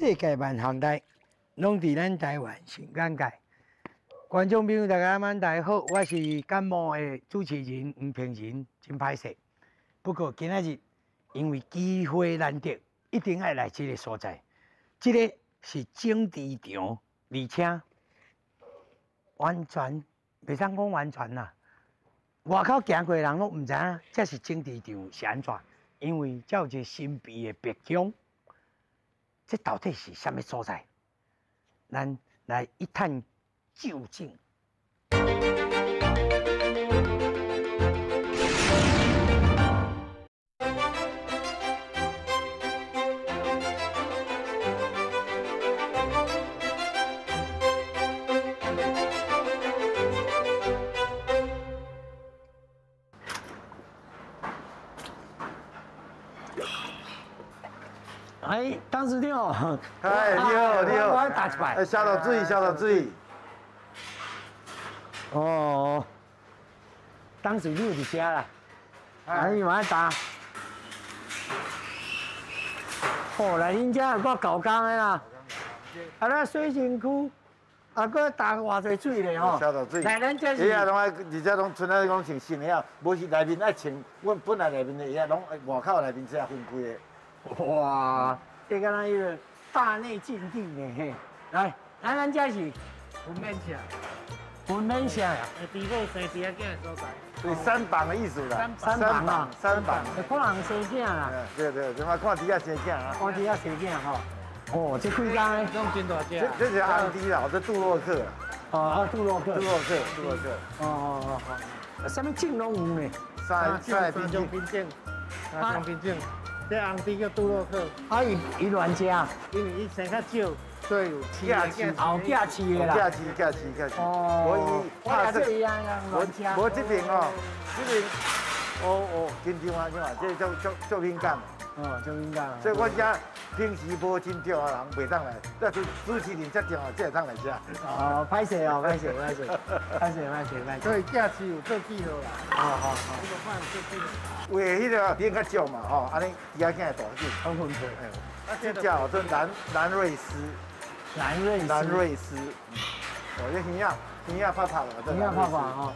世界萬項代，攏佇咱台灣新簡介。觀眾朋友大家晚大好，我是感冒的主持人黃平仁，真歹勢。不過今仔日因為機會難得，一定愛來這个所在。這个是整豬場，而且完全袂當講完全啦。外口行過的人攏毋知影，這是整豬場是按怎？因為這有一个神秘的白宮。這到底是啥物所在？咱來一探究竟。哎，董事長，哎，你好，你好，我打一擺。哎，消毒水，消毒水。哦，董事長佇遮啦，哎，你嘛愛打。哦，來恁遮有夠搞工的啦。啊，咱洗身軀，啊，閣打偌濟水咧吼。消毒水。來，咱這是。鞋仔攏愛，而且攏賰仔攏穿新的啊，無是內面愛穿，阮本來內面的鞋仔攏外口內面才分開的。哇，這敢若彼个大內禁地呢嘿！來，來咱這是分娩舍，分娩舍呀，豬母生豬仔囝的所在。對，三房的意思啦。三房啊，三房。看人生囝啦。對對，這嘛看豬仔生囝啊。看豬仔生囝吼。哦，這幾工咧？攏真大隻。這是紅豬啦，這杜洛克啦。哦，啊，杜洛克。杜洛克，杜洛克。哦哦哦哦。啥物種攏有呢？三三種品種，三種品種。這紅豬叫杜洛克，啊，伊伊亂食，因為伊生較少，所以有飼的，後寄飼的啦，寄飼寄飼寄飼。哦，我伊拍算，我我這邊哦，這邊，哦哦，緊張啊，你看，這足足足敏感。哦，足敏感。所以我遮平時無真重要的人袂當來，那主主持人遮重要，才會當來遮。哦，歹勢哦，歹勢，歹勢，歹勢，歹勢，歹勢。所以寄飼有做記號啦。哦好好。這個放做記號。為彼个奶較少嘛吼，按呢豬仔囝會大緊。好分配。啊，這隻叫做蘭瑞斯。蘭瑞斯。蘭瑞斯。哦，這耳仔耳仔拍拍啦，耳仔拍拍吼。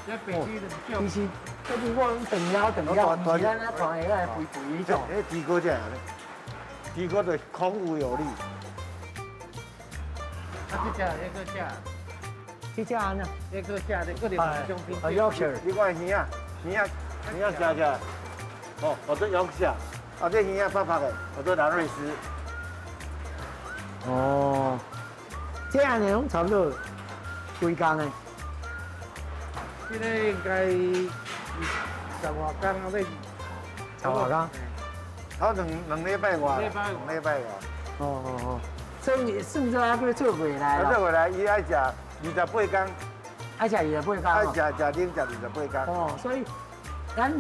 這白豬就少。其實，這是我長枵長枵，毋是咱啊看的那肥肥彼種。那豬哥這樣咧，豬哥就孔武有力。啊，這隻那个隻。這隻按怎？那个隻的，阁另外一種品種。啊，Yorkshire。你看耳仔，耳仔，耳仔食起來，哦，叫做 Yorkshire。啊，這耳仔拍拍的，叫做蘭瑞斯。哦，這按呢攏差不多幾工的？這個應該十外工啊，欲十外工。頭兩禮拜外，兩禮拜外。哦哦哦，所以算做還閣做袂來啦。做袂來，伊愛食28工。愛食二十八工。愛食食奶食28工。哦，所以咱人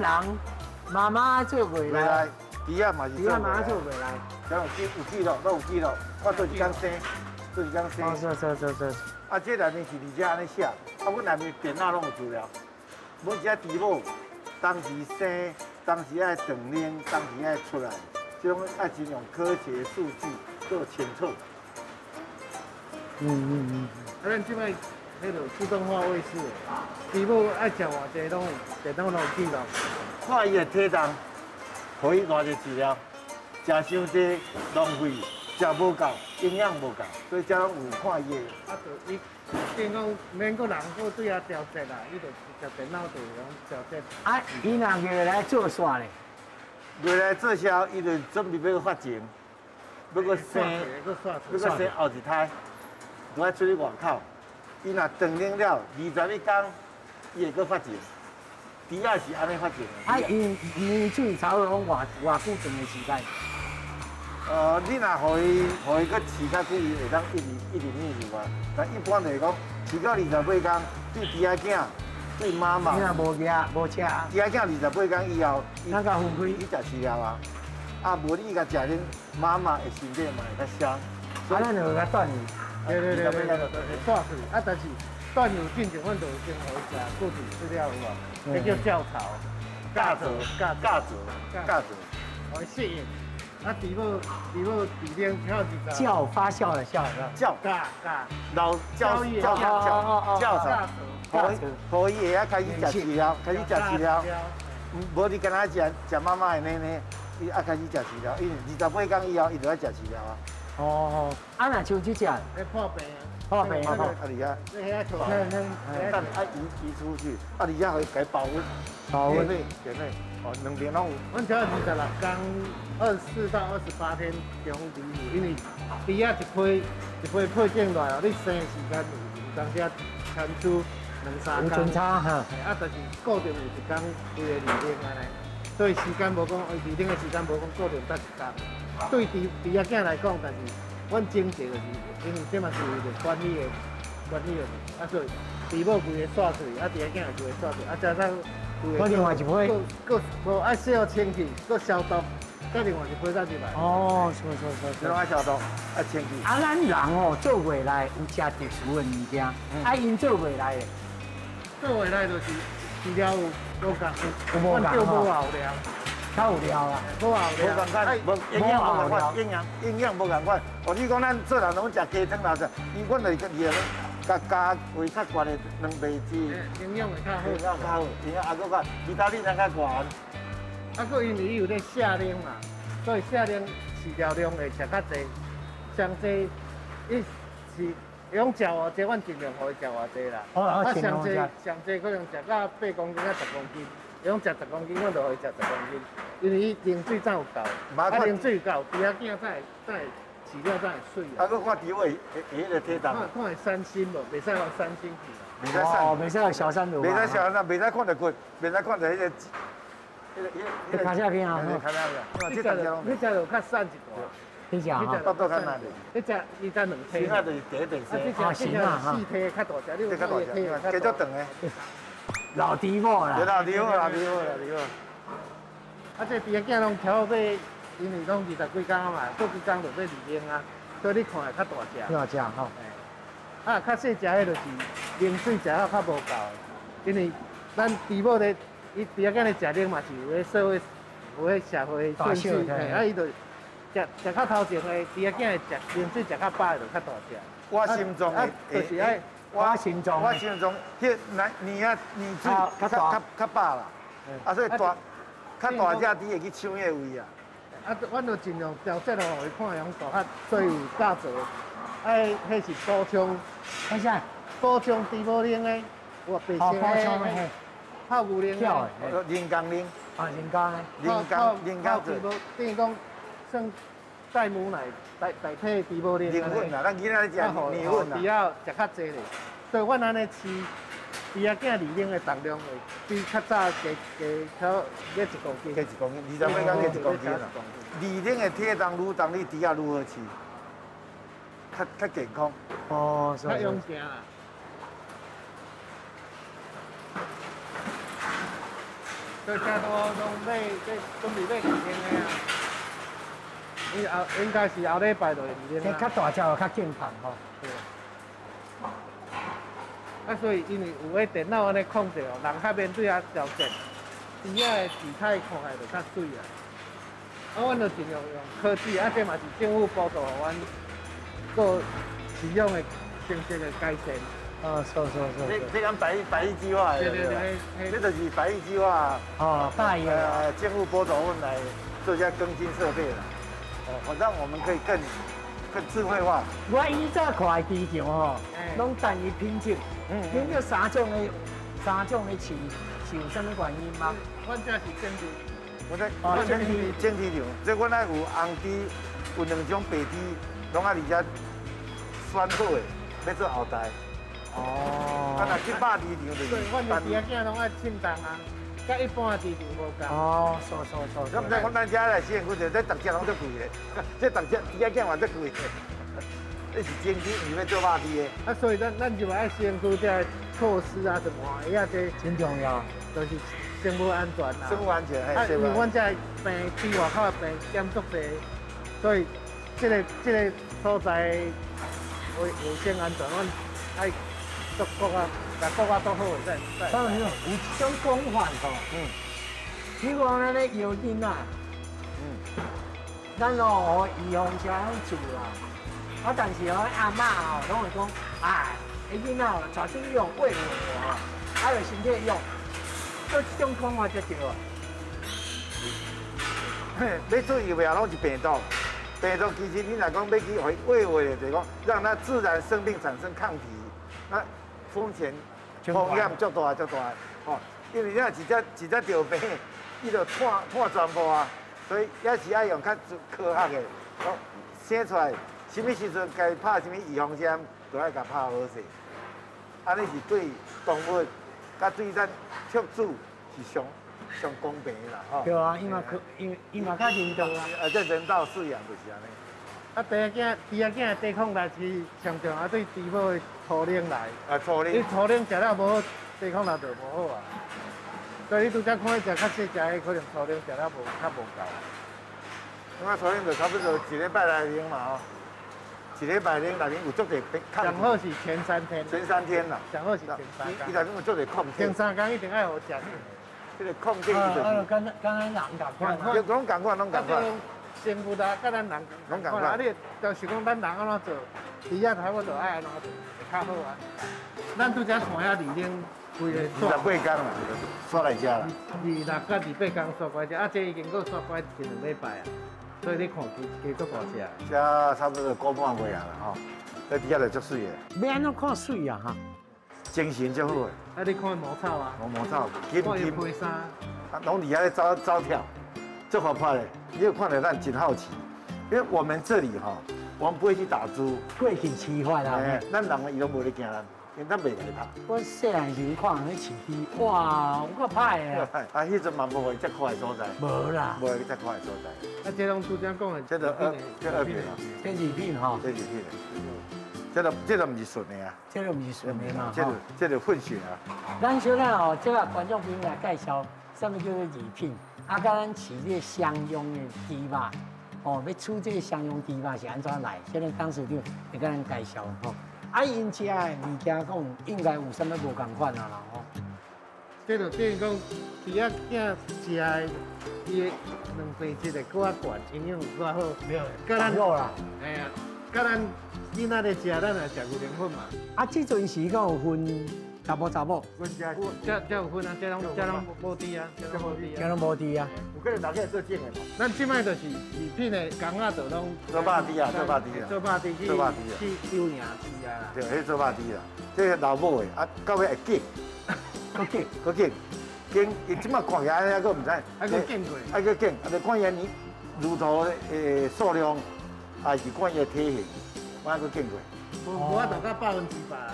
媽媽做袂來，豬仔嘛是豬仔嘛做袂來。這有記有記錄，攏有記錄。我做一工生，做一工生。哦，是是是是。啊，這內面是佇遮按呢寫，啊，阮內面電腦攏有資料。每一隻豬母當時生，當時愛斷奶，當時愛出來，這種愛真用科學數據做清楚。啊，咱這擺彼落自動化餵飼，豬母愛食偌濟，攏有電腦攏有記錄。看伊的體重，予伊偌濟飼料，食傷濟浪費，食無夠營養無夠，所以這攏有看伊的。啊，就伊變講免閣人閣對遐調節啦，伊就直接電腦就會用調節。啊，伊若月來做煞咧？月來做痟，伊就準備欲發情，欲閣生，欲閣生後一胎，就愛出去外口。伊若斷奶了21工，伊會閣發情。豬仔是按呢發情的。啊，伊奶水差不多講偌偌久斷的時間？你若予伊，予伊閣飼較久，伊會當一直一直奶入啊。但一般來講，飼到28工，對豬仔囝，對媽媽。你若無食無食。豬仔囝28工以後，咱共分開。伊食飼料啊，啊，無你共食恁媽媽的身體嘛會較傷。啊，咱就共斷去。對對對對對，會斷去。啊，但是斷乳進前，阮就先予伊食固體飼料有無？這叫教槽。教槽，教槽，教槽，予伊適應。啊，豬母豬母飼奶超二十。酵發酵的酵，酵教教老酵酵酵酵啥？予伊會曉開始食飼料，開始食飼料。無你敢若食食媽媽的奶奶，伊愛開始食飼料，因為28天以後，伊就愛食飼料啊。哦，啊，若像這隻，咧破病啊，破病啊，啊，佇遐，等愛移移出去，啊，佇遐予伊共保溫，保溫，電費，哦，兩邊攏有。阮只26天，24到28天中離乳，因為豬仔一批一批配種落來哦，你生的時間有有當時差出兩三工，差哈，啊，但是固定有一工規个離奶按呢，所以時間無講，離奶的時間無講固定得一工。對豬豬仔囝來講，但是阮整齊就是，因為這嘛是為著管理的管理的，啊，所以豬母規个煞出去，啊，豬仔囝也規个煞出去，啊，才才規個。另外一批。閣無愛洗清氣，閣消毒，再另外一批再入來。哦，是是是，這攏愛消毒，愛清氣。啊，咱人哦做袂來有食特殊的物件，啊，𪜶做袂來的。做袂來就是飼料有無共，有無共叫無後料。較有料啦，無後料，無仝款，無營養無仝款，營養營養無仝款。哦，你講咱做人攏食雞湯啦啥，伊阮就是伊加加位較懸的蛋白質，營養會較好，營養較好，營養啊，閣較維他命較懸。啊，閣因為伊有咧下奶嘛，所以下奶飼料量會食較濟，上濟伊是用食偌濟，阮盡量予伊食偌濟啦。啊，上濟上濟可能食到8公斤到10公斤。用食10公斤，阮就予伊食十公斤，因為伊奶水才有夠，啊奶水有夠，豬仔囝才會才會飼料才會媠啊。啊，閣看豬會會彼個體重。看看會散心無？袂使予散心去。袂使散。哦，袂使予小散袂使小散，袂使看著骨，袂使看著彼個，彼個。彼個卡片啊。卡片。彼隻彼隻就較瘦一寡。彼隻哈。腹肚較難。彼隻伊才兩體。型仔就是第一便生。啊，這隻四體較大隻，你有較大隻，加足長的。老豬母啦，老豬母，老豬母，老豬母。啊，這豬仔囝攏調好因為攏20幾工啊嘛，過幾工就欲離奶啊，所以你看會較大隻。大隻吼。啊，較細隻的就是奶水食了較無夠，因為咱豬母咧，伊豬仔囝咧食奶嘛是有彼社會有彼社會順序，啊，伊就食食較頭前的豬仔囝會食奶水食較飽的就較大隻。我心臟會就是愛。我心臟，我心臟，彼奶奶啊奶水較較較飽啦，啊所以大較大隻豬會去搶彼個位啊。啊，阮就盡量調節哦，予伊看用大較最有價值。哎，彼是補充，啥啥？補充豬母奶的，有白色的，泡牛奶的，人工奶。啊，人工的。人工人工做。等於講算代母奶，代代替豬母奶。奶粉啦，咱囡仔咧食奶粉啦。豬仔食較濟咧，所以阮按呢飼，豬仔囝離奶的重量會比較早加加超加一公斤。加一公斤，28工加一公斤啦。離奶的體重愈重，你豬仔愈好飼，較較健康。哦，較勇健啦。所以遮都攏買，準備買離奶的啊。伊後應該是後禮拜就會離奶。較大隻就較健康吼。對。啊，所以因為有彼電腦按呢控制哦，人較免對遐調節，豬仔的體態看起來就較媠啊。啊，阮就盡量用科技，啊，這嘛是政府補助予阮閣飼養的成績的改善。哦，是是是。這這敢百億百億計劃的，對對對，這就是百億計劃。哦，百億。政府補助阮來做一下更新設備啦。哦，讓我們可以更更智慧化。我以早看的豬場吼，攏單一品種。嗯。恁這三種的飼是有啥物原因嗎？阮這是整體。我這整體整體場，這阮愛有紅豬，有兩種白豬，攏愛佇遮選好的，欲做後代。哦。啊，若去肉豬場就是。對，阮的豬仔囝攏愛稱重啊，佮一般的豬場無仝。哦，錯錯錯。我毋知講咱遮來試驗區，這逐隻攏足貴的，這逐隻豬仔囝嘛足貴的。這是整體，毋是欲做肉豬的。啊，所以咱咱就愛先區這措施啊，什麼啊，這真重要，就是生物安全啦。生物安全，啊，因為阮這病豬外口的病減足濟，所以這個所在衛衛生安全，阮愛足國啊，共國啊都好的再。當然有一種講法吼，比如講咱咧搖囡仔，咱哦預防針做啦，啊，但是哦阿嬤哦攏會講，啊，彼囡仔哦，帶出去用餵餵吼，啊，就身體用，這種講法才對啊。要做疫苗攏是病毒，病毒其實你若講欲去予伊餵餵的，就是講讓它自然生病產生抗體，那風險足大足大，哦，因為你若一隻一隻著病，伊就湠湠全部啊，所以也是愛用較科學的，講生出來，啥物時陣該拍啥物預防針，都愛共拍好勢。按呢是對動物，佮對咱畜主是上上公平的啦，吼。對啊，伊嘛可伊伊嘛較人道啊。啊，這人道飼養就是按呢。啊，豬仔囝的抵抗力是上重要，對豬母的初奶來。啊，初奶。你初奶食了無好，抵抗力就無好啊。所以你拄才看伊食較細隻的，可能初奶食了無較無夠。我初奶就差不多一禮拜來奶嘛吼，一禮拜奶內面有足濟抗體。上好是前三天。前三天啦。上好是前三天。伊內面有足濟抗體。前三天一定愛予食。這個抗體就是。啊，敢咱人仝款。攏仝款，攏仝款。生物啊，佮咱人攏仝款。啊，你就是講咱人按怎做，豬仔差不多愛按怎做會較好啊。咱拄才看遐二奶規个28天啦，煞來食啦。26佮28天煞過來食，啊，這已經閣煞過來一兩禮拜啊。所以你看，加足大隻。這差不多個半月啊啦吼，這豬仔就足媠的。欲按怎看媠啊？哈，精神足好的。啊，你看毛草啊？毛草，金金。皮衫。啊，攏佇遐咧走走跳，足活潑的。你有看著咱真好奇，因為我們這裡吼，我們不會去打豬。過去飼法啊。咱人伊攏無咧驚咱，因為咱袂共伊拍。我細漢時看人咧飼豬，哇，有夠歹的。啊，彼陣嘛無遮可愛所在。無啦。無遮可愛所在。啊，這攏拄才講的，這就二，這二品啊。這二品吼。這二品的。這個毋是純的啊。這個毋是純的嘛。這個混血啊。咱小咱吼，這個觀眾朋友來介紹，啥物叫做二品？啊，佮咱飼這個商用的豬肉，哦，欲飼這個商用豬肉是按怎來？現在董事長會佮咱介紹吼。啊，𪜶食的物件講應該有啥物無仝款啊啦吼。這就等於講，豬仔囝食的，伊的蛋白質會閣較懸，營養閣較好。沒有，肉啦。哎呀，佮咱囡仔咧食，咱也食牛奶粉嘛。啊，這陣時敢有分查某查某？這有分啊，這攏無豬啊，這攏無豬啊。這攏無豬啊。有可能大家做種的嘛。咱這擺就是二品的工仔，就攏做肉豬啊，做肉豬啊，做肉豬去做肉豬啊，去養豬啊。對，彼做肉豬啦，這個老母的啊，到尾會揀，閣揀，閣揀，揀，伊這擺看起來按呢，閣毋知，還閣揀過，還閣揀，啊，就看伊年乳頭的數量，還是看伊的體型，我還閣揀過。無法度到100%，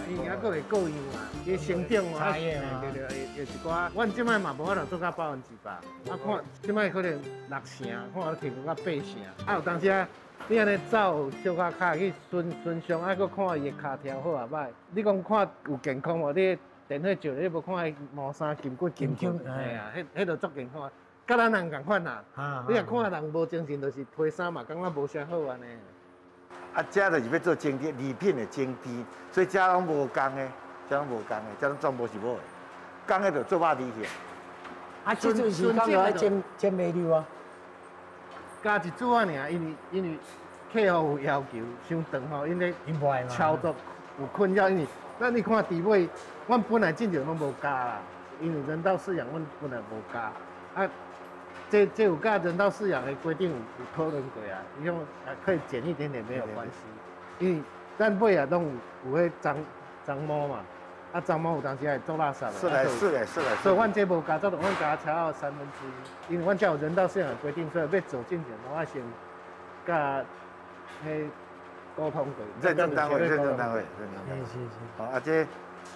因為猶閣會過樣啊，伊成長啊，對對，會一寡。阮這擺嘛無法度做到100%，啊看這擺可能六成，看提到八成。啊有當時啊，你按呢走小可較去巡巡上，啊閣看伊的跤調好啊䆀。你講看有健康無？你電火照，你無看伊毛衫筋骨筋骨，嘿啊，彼就足健康。佮咱人仝款啦，你若看人無精神，就是皮衫嘛，感覺無啥好按呢。啊，這就是欲做精豬，二品的精豬，所以這攏無公的，這攏無公的，這攏全部是母的，公的就做肉豬去。啊，這陣時敢有愛剪剪尾溜啊？加一組仔爾，因為客戶有要求，傷長吼，𪜶咧操作有困擾，因為咱你看豬尾，阮本來進前攏無加啦，因為人道飼養，阮本來無加。啊，這有佮人道飼養的規定有討論過啊，伊講啊可以剪一點點沒有關係，因為咱尾啊攏有彼髒髒毛嘛，啊髒毛有當時會做垃圾的。是來是來是來。所以阮這無加，做，阮加超過1/3，因為阮這有人道飼養的規定，所以欲做進前攏愛先佮彼溝通過。認證單位，認證單位，認證單位。是是是。好啊，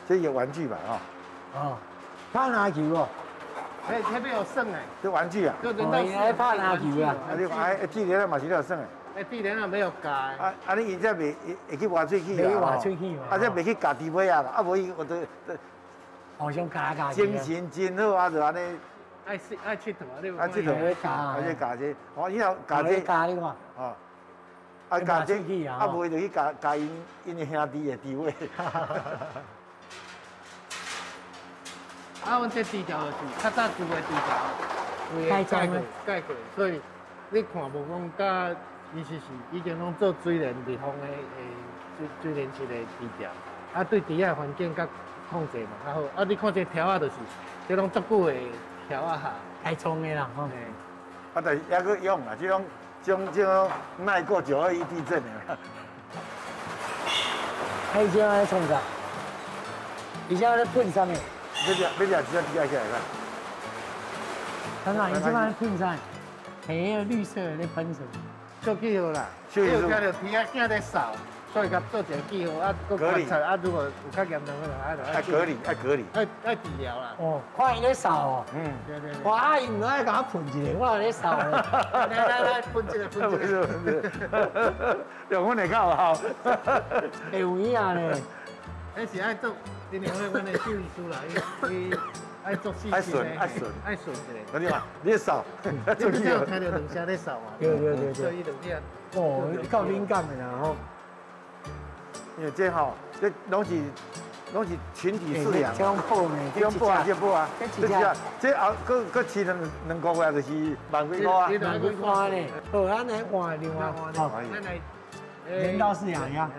這有玩具吧？吼。哦，拍籃球哦。彼欲予耍的。這玩具啊。哦，伊咧拍籃球啊。啊，你看，啊，智蓮啊嘛是咧耍的。哎，智蓮啊欲予咬。啊啊！你伊這袂會去挖喙齒啊？袂挖喙齒嘛。啊，這袂去咬豬尾仔啦。啊，無伊我都。互相咬咬。精神真好啊，就按呢。愛愛𨑨迌啊，你。愛𨑨迌。啊，這咬這，哦，以後咬這。咬你看。哦。啊，咬這，啊，無伊就去咬咬𪜶的兄弟的豬尾。啊，阮這豬條就是較早舊的豬條，規个蓋過蓋過，所以你看無講佮，其實是已經攏做水連蜜蜂的水水連式的飼料，啊對豬仔環境佮控制嘛較好。啊，你看這條仔就是，這攏足久的條仔下，開創的啦吼。啊，但是猶閣用啊，這種這種耐過9·21地震的。啊，伊這咧創啥？伊這咧噴啥物？欲掠欲掠一隻豬仔起來看。等下，伊這擺噴啥？摕彼个綠色的咧噴什麼？做記號啦，你有聽著豬仔囝咧掃，所以共做一個記號，啊，閣觀察，啊，如果有較嚴重的，愛隔離，愛隔離，愛愛治療啦。哦，看伊咧掃哦。嗯。對對對。哇，啊，伊毋愛共我噴一个，我咧掃。來來來，噴一個，噴一個。用阮會較有效。會有影咧。彼是愛做，因為阮的獸醫師啦，伊愛做細心的，愛順，愛順一下。嗰啲嘛，你掃，你不是有聽著兩聲咧掃嘛？對對對對。所以伊就這樣。哦，夠敏感的啦吼。因為這吼，這攏是群體飼養。這種報呢？這種報啊，這報啊，這只這後閣閣飼兩個月就是萬幾塊啊。萬幾塊呢？好，咱來換另外。好，人道飼養呀。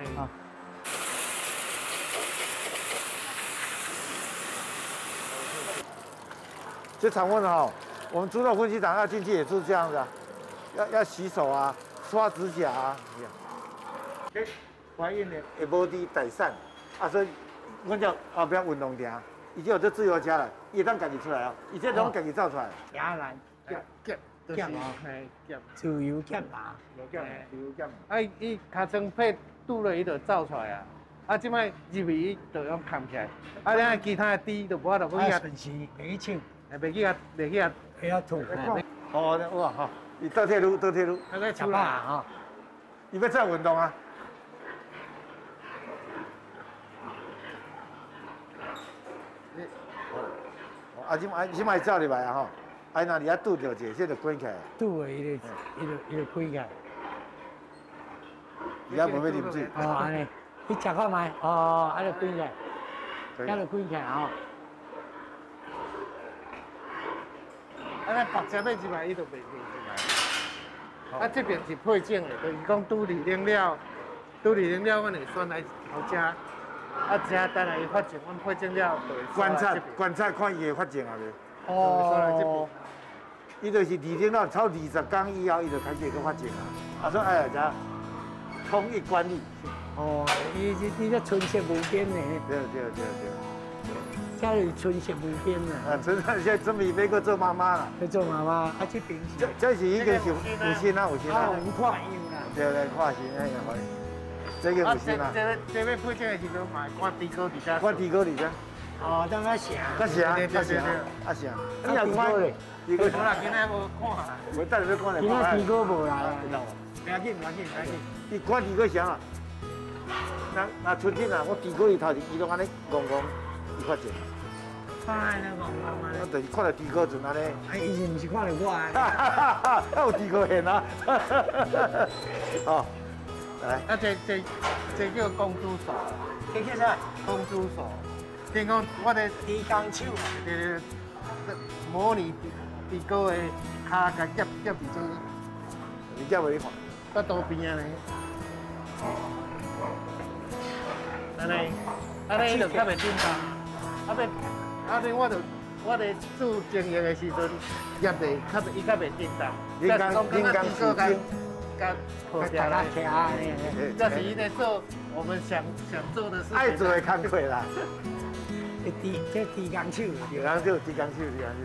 這常問吼，我們豬肉分析廠要進去也是這樣子啊，要洗手啊，刷指甲啊。懷孕的會無佇待產，啊，所以阮叫後壁運動場，伊就有這自由車啦，伊會當家己出來哦，伊這攏家己走出來。野蘭，夾夾哦，嘿夾，自由夾馬，夾自由夾。啊，伊尻川屁拄落，伊就走出來啊。啊，這擺入去伊就用崁起來，啊，咱其他的豬就無法度去遐。順時袂去搶。袂去啊，袂去啊，會曉吐。哦，哇吼，伊倒退嚕，倒退嚕，他在出來吼，伊欲再運動啊。啊，這擺走入來啊吼，啊，若佇遐拄著者，這就關起來。拄的，伊就開起來。伊猶無欲啉水。哦，按呢，你食看覓？哦，啊，就關起來，遐就關起來吼。啊，咱白只欲入來，伊就袂入來。啊，這邊是配種的，就是講拄二冷了，拄二冷了，阮會選來頭遮。啊，這等下伊發情，阮配種了就會觀察觀察看伊會發情啊袂？哦。伊就是二冷了，超20天以後，伊就開始閣發情啊。啊，所以愛來遮統一管理。哦，伊這春色無邊呢。對對對對。這是春色無邊啊！啊，春色現在準備欲閣做媽媽啦。欲做媽媽，啊，這邊是。這是已經是有心啊，有心啊。有看樣啦。對對，看心那個可以。這個有心啊。這這欲配種的時陣嘛會掛豬哥佇遮。掛豬哥佇遮。哦，當較成。較成，較成，較成。你若看咧？豬哥無啦，今仔無看。無等下欲看來。今仔豬哥無來啊。不要緊，不要緊，不要緊。伊看豬哥啥啊？那春天啊，我豬哥伊頭前，伊攏按呢戇戇，伊發情。哎，那戇戇按呢。我就是看著豬哥陣按呢。哎，伊是毋是看著我啊？哈有豬哥現啊！哦，來。啊，這叫公主手。這叫啥？公主手。聽講我咧豬公手。對對對，模擬豬哥的跤，共夾夾佇做。你夾無你看？在路邊啊呢。按呢，按呢伊就較袂振動。啊欲，啊欲我咧做精液的時陣，夾袂較袂伊較袂振動。人工人工受精，佮抱定來。這是伊咧做我們想做的事情。愛做的工課啦。這豬公手。豬公手，豬公手，豬公手。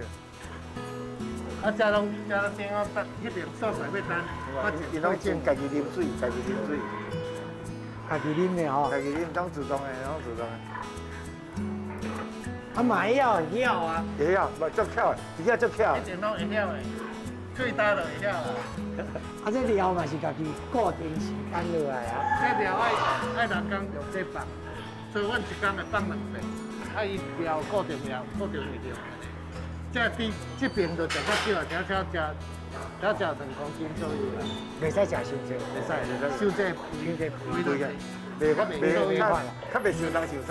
啊，這攏等我等彼邊煞出來欲等。伊攏先家己啉水，家己啉水。家己啉的吼。家己啉，攏自動的，攏自動的。啊嘛會曉會曉啊。會曉，嘛足巧的，真正足巧。一定攏會曉的，喙焦就會曉啊。啊，這料嘛是家己固定時間落來啊。這料愛人工用這放，所以阮一工會放兩遍。啊，伊料固定料，固定會量。這豬這邊就食較少啊，只少食，只食2公斤左右啦。袂使食傷濟，袂使，傷濟傷濟肥就袂袂較袂受人受使。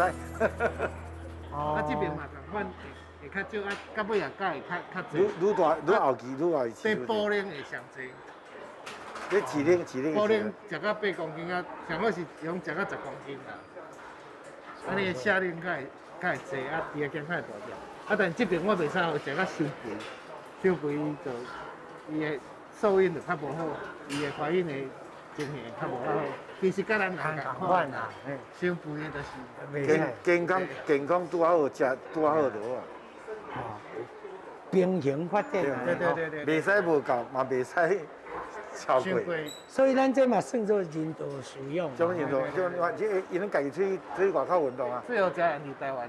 啊，這邊嘛共款，會較少啊，到尾也改會較濟。愈大愈後期愈後期。這保冷會上濟。你飼奶飼奶。可能食到8公斤啊，上好是用食到10公斤啦。按呢下奶較會濟，啊，豬仔囝較會大隻。啊，但這爿我袂使予食甲傷肥，傷肥就伊的素養就較無好，伊的懷孕的情形較無遐好。其實佮咱人仝款啦，傷肥的就是健康拄好食，拄好就好啊。平衡發展。對對對對。袂使無夠，嘛袂使超過。所以咱這嘛算做人道飼養。什麼人道？就這𪜶家己出去外口運動啊。最後食人佇台灣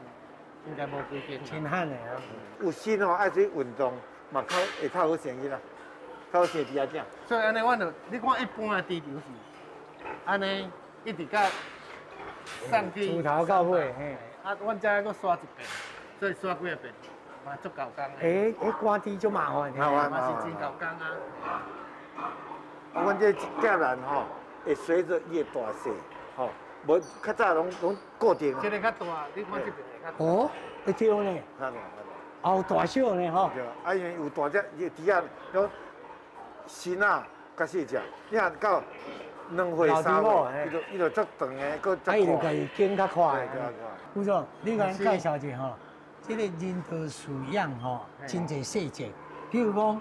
應該無幾間。真罕的啊。有心吼，愛出去運動，嘛較會較好生囡仔，較好生豬仔囝。所以按呢，阮就你看一般的豬場是按呢，一直到上去。從頭到尾，嘿。啊，阮遮閣刷一遍，所以刷幾仔遍，嘛足夠工的。欸，趕豬足麻煩，嘛是真夠工啊。啊，阮這柵欄吼，會隨著伊的大細，吼，無較早攏固定。這個較大，你看這邊的較大。哦，會對呢。較大，較大。有大小呢，吼。對啊，因為有大隻，伊豬仔攏身仔較細隻，你若到2歲3歲，伊就足長的，閣足。啊，伊就家己經較快。對對。副總，你共咱介紹一下吼，這個人道飼養吼，真濟細節，比如講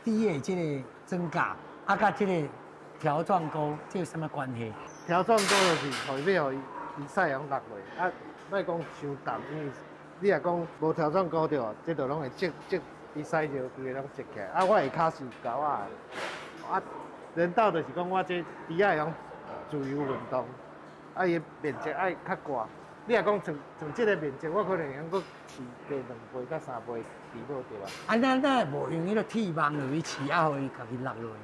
豬的這個增加。啊，佮這個條狀溝，這有啥物關係？條狀溝就是予伊欲予伊屎會落落，啊，莫講傷重，因為你若講無條狀溝對無，這就攏會積積，伊屎尿規个攏積起來。啊，我下跤是有溝仔的，啊，人道就是講我這豬仔會用自由運動，啊，伊的面積愛較大。你若講像像這個面積，我可能會用閣飼加2倍到3倍豬母對吧？啊，咱哪會無用彼個鐵網落去飼，啊，予伊家己落落去？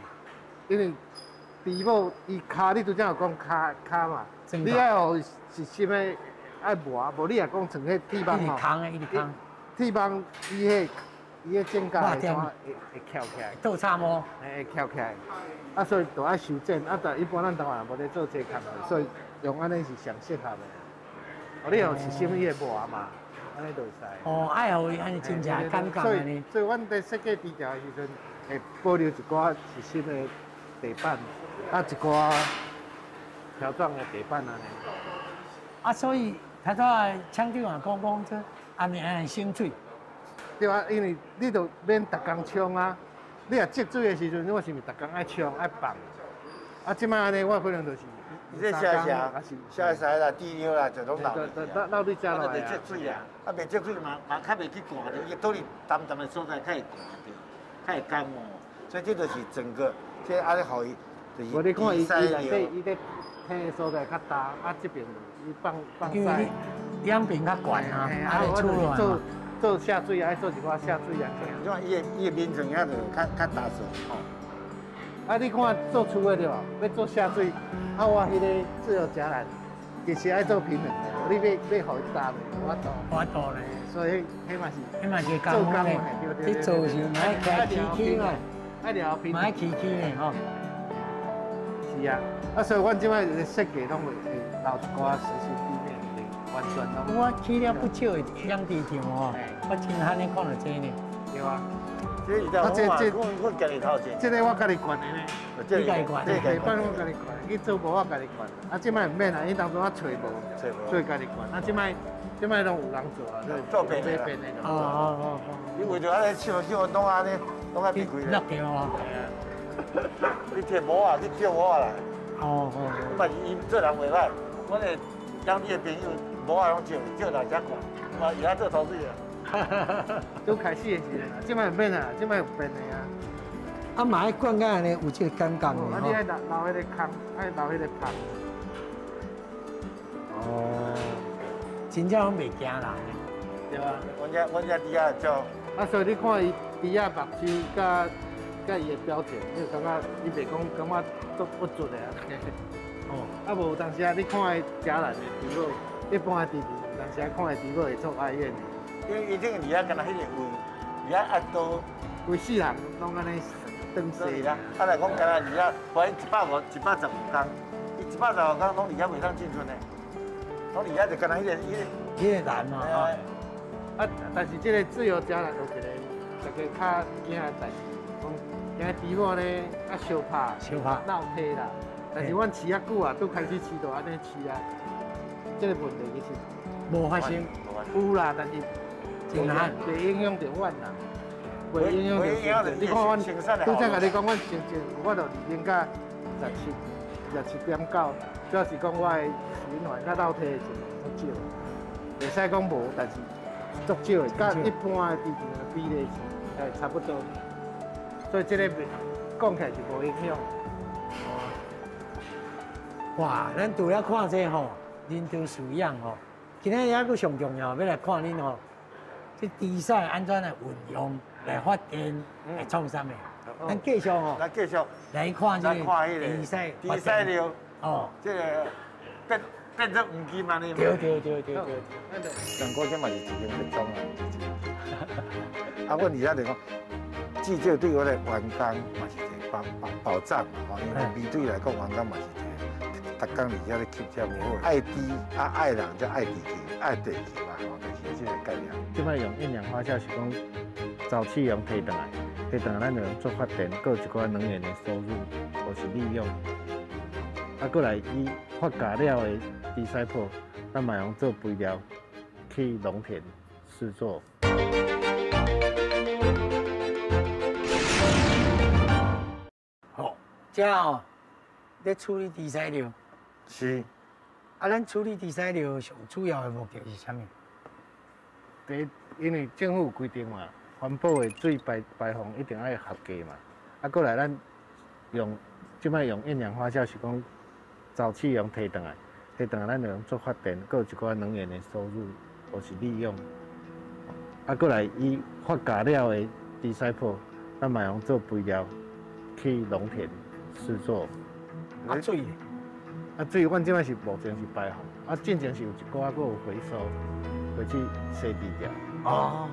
因為豬母伊跤，你拄才有講跤跤嘛，你愛予是啥物愛磨，無你若講像彼鐵網吼，一直空的，一直空。鐵網伊彼指甲會怎會翹起來？倒插毛。會翹起來，啊，所以就愛修剪，啊，但一般咱台灣人無咧做這工課，所以用按呢是上適合的。哦，你予是啥物伊會磨嘛，按呢就會使。哦，愛予伊按呢真正感覺按呢。所以，阮佇設計豬場的時陣，會保留一寡實心的地板，啊，一寡條狀的地板按呢。啊，所以頭拄仔廠長也講講這按呢按呢省水。對啊，因為你就免逐工沖啊。你若積水的時陣，我是毋是逐工愛沖愛放？啊，這擺按呢，我可能就是。你這寫寫寫使啦，豬尿啦，就攏漏。漏佇遮落來啊。啊，就積水啊，啊，袂積水嘛嘛較袂去寒著，伊倒佇澹澹的所在較會寒著，較會感冒。所以這就是整個，這按呢予伊，就是。無你看伊伊內底伊咧伻的所在較焦，啊，這爿伊放放屎。兩邊較懸啊，啊，會出來做做下水愛做一寡下水啊。你看伊的面層遐就較較焦色吼。啊，你看做厝的對無？欲做下水，啊，我彼個自由柵欄，其實愛做平衡的，你欲予伊焦咧，無法度。無法度咧。所以彼嘛是，彼嘛是工夫咧。你做時嘛愛開起起嘛，愛掠平，嘛愛起起咧吼。是啊，啊，所以阮這擺設計攏會留一寡實心地面，完全攏。我去了不少的養豬場吼，我真罕咧看著這呢。對啊。啊，這我家己頭前。這個我家己灌的呢。你家己灌的？地板我家己灌，去做無我家己灌。啊，這擺毋免啦，因當初我揣無，所以家己灌。啊，這擺攏有人做啊，做便的。哦哦哦哦。你為著按呢唱唱攏按呢，攏愛避開咧。落掉啊！你摕帽仔，你叫我來。哦哦。嘛是伊做人袂歹，阮的養豬的朋友帽仔攏借借來遮灌，嘛伊愛做頭水啊。拄開始的時陣，這擺毋免啊，這擺有變的啊。啊，嘛愛灌甲按呢，有這個感覺的。啊，你愛留留彼個空，愛留彼個縫。哦，真正攏袂驚人的。對啊，阮遮豬仔就。啊，所以你看伊豬仔目睭佮佮伊的表情，你就感覺伊袂講感覺足鬱卒的啊。哦，啊無有當時啊，你看伊食難的豬母，一般的豬有當時啊看伊豬母會足礙眼的。因為伊這個魚仔，敢若彼個胃，魚仔壓刀，規世人攏按呢長勢啦。啊，來講，敢若魚仔，反正150、115公，伊115公攏佇遐袂當進出呢，攏佇遐就敢若彼個難嘛。啊，但是這個自由柵欄有一個大家較驚的代誌，講今日猪某咧啊相拍，相拍闹体啦。但是阮饲啊久啊，拄开始饲就按呢饲啊，这个问题其实无发生，有啦，但是真罕袂影响著阮啦，袂影响著。你看阮拄才共你讲，阮成绩有法度二零甲十七、27.9，主要是讲我的循环佮漏体的情况足少，袂使讲无，但是足少的，佮一般的猪场的比例是差不多，所以这个讲起来是无影响。哇，咱除了看这吼，人道饲养吼，今仔日犹阁上重要，欲来看恁吼，这猪屎按怎来运用来发电来创啥物？咱继续吼，来继续来看这个猪屎，猪屎尿哦，这个变变做黄金按呢。对对对对对。上古这嘛是一间别庄啊，啊，阮而家就讲，至少对我的员工嘛是一个保保保障嘛，吼，因为面对来讲，员工嘛是一个。逐工伫遐咧吸这无好，爱猪啊爱人才爱地球，爱地球嘛，吼，就是这个概念。这摆用厌氧发酵是讲，沼气用提转来，提转来咱就用做发电，阁有一寡能源的收入，或是利用。啊，阁来伊发酵了的猪屎粕，咱嘛用做肥料去农田试做。好，这哦，咧处理猪屎尿。是，啊，咱处理猪屎尿上主要的目的是啥物？第一，因为政府有规定嘛，环保的水排排放一定爱合格嘛。啊，阁来咱用这摆用厌氧发酵是讲，沼气用提转来，提转来咱就用做发电，阁有一寡能源的收入或是利用。啊，阁来伊发酵了的猪屎粕，咱嘛用做肥料去农田试做。啊，水。啊，水阮这摆是目前是排放，啊，进前是有一寡阁有回收，回去洗地掉。哦，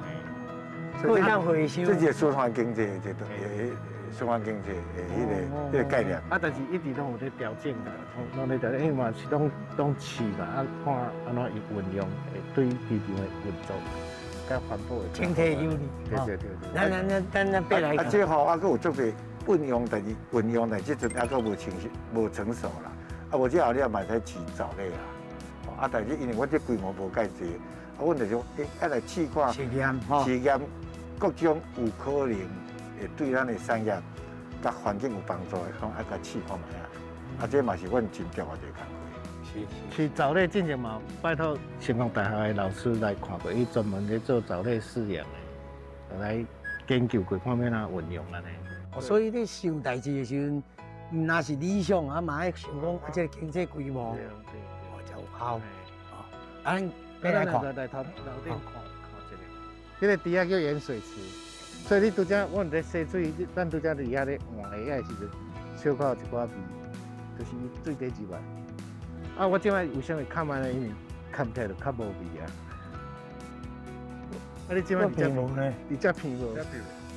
阁会当回收。这是循环经济，这个循环经济的彼个概念。啊，但是一直拢有咧调整啦，拢咧调整，因为嘛是拢拢试嘛，啊，看按怎运用，会对地场的运作，佮环保的。整体有利。对对对对。咱咱咱咱咱爬来。啊，这吼啊，阁有足济运用，但是运用，但这阵犹阁无成熟，无成熟啦。啊，无这后你也嘛会使饲藻类啊，啊，但是因为我这规模无介济，啊，阮就讲，欸，爱来试看，试验吼，试验各种有可能会对咱的产业、佮环境有帮助的，拢爱共试看觅啊。啊，这嘛是阮真重要一个工课。是是。饲藻类进前嘛，拜托成功大学的老师来看过，伊专门咧做藻类饲养的，来研究过看欲按怎运用按呢。所以你想代志的时阵，毋若是理想啊，嘛爱想讲啊，这个经济规模，哦，才有效。哦，啊，咱欲来看，来头楼顶看看一下。这个猪仔叫盐水池，所以你拄才阮伫洗水，咱拄才伫遐咧换鞋仔的时阵，小可有一寡味，就是伊水底入来。啊，我这摆为啥物较慢呢？因为崁起来就较无味啊。啊，你这摆伫遮无呢？伫遮鼻无？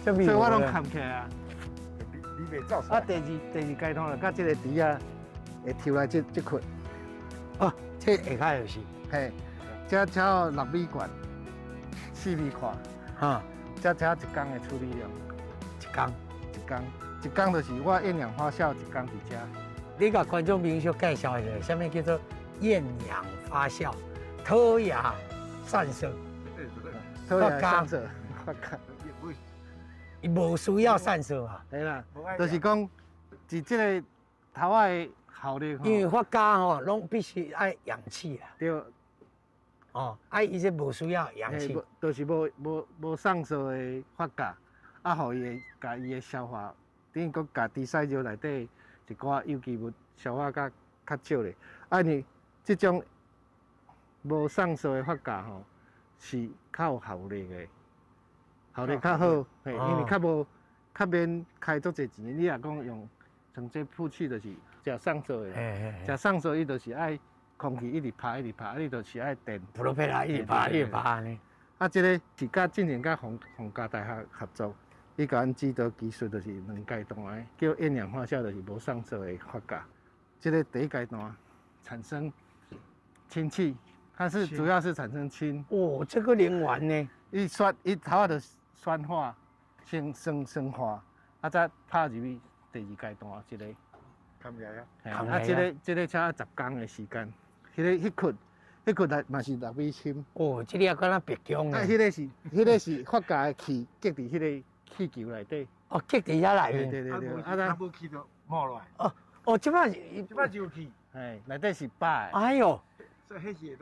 所以我拢崁起来啊。啊，第二第二阶段就佮这个猪仔会抽来这这块。哦，这下跤就是。嘿，这才6米悬，4米宽，哈，这才一工的处理量。一工，一工，一工就是我厌氧发酵一工伫遮。你共观众朋友介绍一下，啥物叫做厌氧发酵？脱亚散射。脱亚散射，发酵。伊无需要散射啊。对啦，就是讲，伫这个头仔的效率，因为发酵吼，拢必须爱氧气啦。对。哦，啊，伊这无需要氧气，就是无无无送素的发酵，啊，予伊会共伊的消化，等于讲共猪屎尿内底一寡有机物消化较较少咧。啊，因为这种无送素的发酵吼，是较有效率的。效率较好，嘿，因为较无较免开足济钱。你若讲用像这曝气，就是食送素的，食送素伊就是爱空气一直拍一直拍，你就是爱电。普罗佩拉一直拍一直拍呢。啊，这个是佮进前佮皇皇家大学合作，伊共阮指导技术，就是两阶段的，叫厌氧发酵，就是无送素的发酵。这个第一阶段产生氢气，它是主要是产生氢。哦，这个能源呢？伊酸伊头仔就酸化，先酸酸化，啊，才拍入去第二階段這個。冚起來啊！啊，這個才10工的時間，彼個彼窟，彼窟內嘛是6米深。哦，這個敢若白宮啊，彼個是發酵的氣結佇彼個氣球內底。哦，結佇遐內面。對對對。啊，無氣就冒落來。哦哦，這擺這擺就有氣。嘿，內底是飽的。哎喲。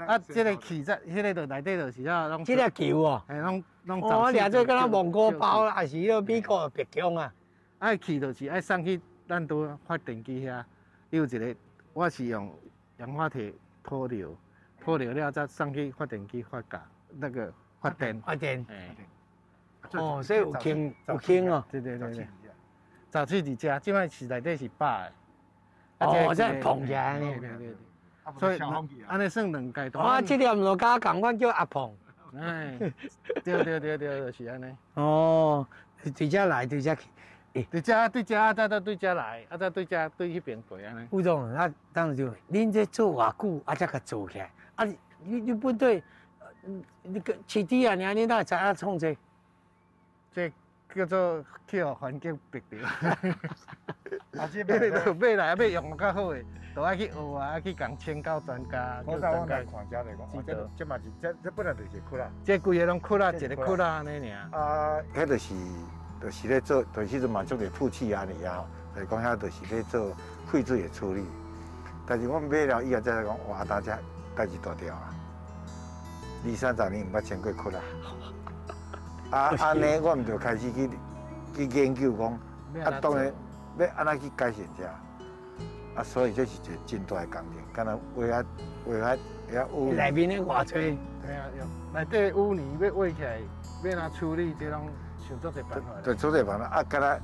啊，這個氣在，彼個就內底就是遐攏。這個球哦。嘿，攏攏。哦，掠做敢若蒙古包，還是彼個美國的白宮啊？啊，氣就是愛送去咱拄發電機遐，有一個，我是用氧化鐵脫硫，脫硫了再送去發電機發酵，那個發電。發電。哦，所以有氫有氫哦。對對對對。早期佇遮，這擺是內底是飽的。哦，這膨起來呢。對對對。所以按呢算兩階段。啊，這粒毋就佮仝款叫阿膨。哎，對對對對，就是按呢。哦，對遮來對遮去。對遮對遮，再再對遮來，啊再對遮對彼邊過按呢。吳總，啊，當時就恁這做偌久，啊才共做起來？啊，你本底，你個飼豬啊，爾你哪會知影創這個？這叫做去予環境逼著。啊，這買買來欲用較好的，就愛去學啊，愛去共請教專家。我早我來看遮來講，這這嘛是這這本來就是窟仔。這規个攏窟仔，一個窟仔按呢爾。啊，彼就是咧做，就是彼陣嘛足濟曝氣壓力啊，就是講遐就是咧做廢水的處理。但是我買了以後才來講，哇，大家代誌大條啊！二三十年毋捌清過窟仔。啊，按呢，我毋就開始去研究講，啊，當然欲按怎去改善這。啊，所以這是一個真大的工程，敢若畫遐畫遐遐污。內面的偌濟。對啊，內底污泥欲畫起來，欲按怎處理，這攏想足濟辦法。對，足濟辦法啊，敢若